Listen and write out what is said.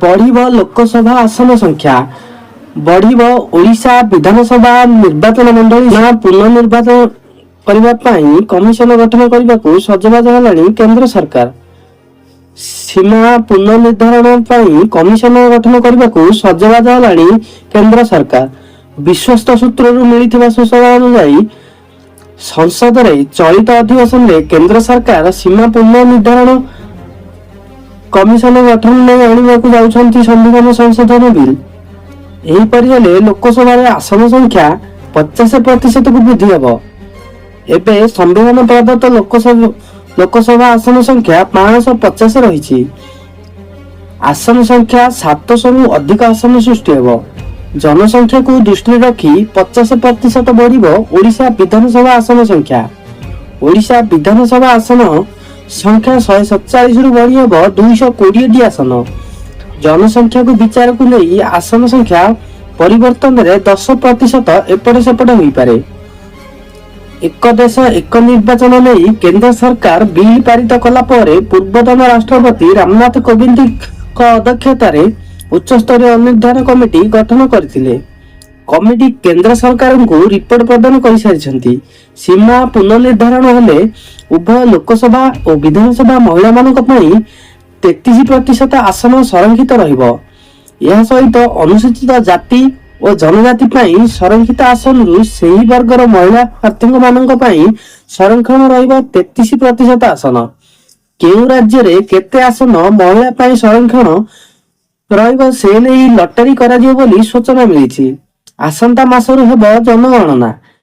ବଢ଼ିବ ଲୋକସଭା ଆସନ ସଂଖ୍ୟା। ବଢ଼ିବ ଓଡ଼ିଶା ବିଧାନସଭା ନିର୍ବାଚନ ମଣ୍ଡଳୀ। ସୀମା ପୁନଃନିର୍ବାଚନ କରିବା ପାଇଁ କମିଶନ ଗଠନ କରିବାକୁ ସଜବାଜ ହେଲାଣି କେନ୍ଦ୍ର ସରକାର। ସୀମା ପୁନଃନିର୍ଦ୍ଧାରଣ ପାଇଁ କମିଶନ ଗଠନ କରିବାକୁ ସଜବାଜ ହେଲାଣି କେନ୍ଦ୍ର ସରକାର। ବିଶ୍ୱସ୍ତ ସୂତ୍ରରୁ ମିଳିଥିବା ସୂଚନା ଅନୁଯାୟୀ, ସଂସଦରେ ଚଳିତ ଅଧିବେଶନରେ କେନ୍ଦ୍ର ସରକାର ସୀମା ପୁନଃନିର୍ଦ୍ଧାରଣ କମିଶନ ଗଠନ ନେଇ ଆଣିବାକୁ ଯାଉଛନ୍ତି ସମ୍ବିଧାନ ସଂଶୋଧନ ବିଲ୍। ଏହିପରି ହେଲେ ଲୋକସଭାରେ ଆସନ ସଂଖ୍ୟା 50 ପ୍ରତିଶତକୁ ବୃଦ୍ଧି ହେବ। ଏବେ ସମ୍ବିଧାନ ପ୍ରଦତ୍ତ ଲୋକସଭା ଆସନ ସଂଖ୍ୟା 550 ରହିଛି। ଆସନ ସଂଖ୍ୟା 700ରୁ ଅଧିକ ଆସନ ସୃଷ୍ଟି ହେବ। ଜନସଂଖ୍ୟାକୁ ଦୃଷ୍ଟିରେ ରଖି 50% ବଢିବ ଓଡ଼ିଶା ବିଧାନସଭା ଆସନ ସଂଖ୍ୟା। ଓଡ଼ିଶା ବିଧାନସଭା ଆସନ ସଂଖ୍ୟା 147ରୁ ବଢି ହେବ 220ଟି ଆସନ। ଜନସଂଖ୍ୟାକୁ ବିଚାରକୁ ନେଇ ଆସନ ସଂଖ୍ୟା ପରିବର୍ତ୍ତନରେ 10% ଏପଟ ସେପଟ ହୋଇପାରେ। ଏକ ଦେଶ ଏକ ନିର୍ବାଚନ ନେଇ କେନ୍ଦ୍ର ସରକାର ବିଲ୍ ପାରିତ କଲା ପରେ ପୂର୍ବତନ ରାଷ୍ଟ୍ରପତି ରାମନାଥ କୋବିନ୍ଦଙ୍କ ଅଧ୍ୟକ୍ଷତାରେ ଉଚ୍ଚସ୍ତରୀୟ ଅନୁଧ୍ୟାନ କମିଟି ଗଠନ କରିଥିଲେ। କମିଟି କେନ୍ଦ୍ର ସରକାରଙ୍କୁ ରିପୋର୍ଟ ପ୍ରଦାନ କରିସାରିଛନ୍ତି। ସୀମା ପୁନଃନିର୍ଦ୍ଧାରଣ ହେଲେ ଉଭୟ ଲୋକସଭା ଓ ବିଧାନସଭା ମହିଳାମାନଙ୍କ ପାଇଁ 33% ଆସନ ସଂରକ୍ଷିତ ରହିବ। ଏହା ସହିତ ଅନୁସୂଚିତ ଜାତି ଓ ଜନଜାତି ପାଇଁ ସଂରକ୍ଷିତ ଆସନରୁ ସେହି ବର୍ଗର ମହିଳା ପ୍ରାର୍ଥୀମାନଙ୍କ ପାଇଁ ସଂରକ୍ଷଣ ରହିବ 33% ଆସନ। କେଉଁ ରାଜ୍ୟରେ କେତେ ଆସନ ମହିଳା ପାଇଁ ସଂରକ୍ଷଣ ରହିବ, ସେ ନେଇ ଲଟେରୀ କରାଯିବ ବୋଲି ସୂଚନା ମିଳିଛି। ଆସନ୍ତା ମାସରୁ ହେବ ଜନଗଣନା।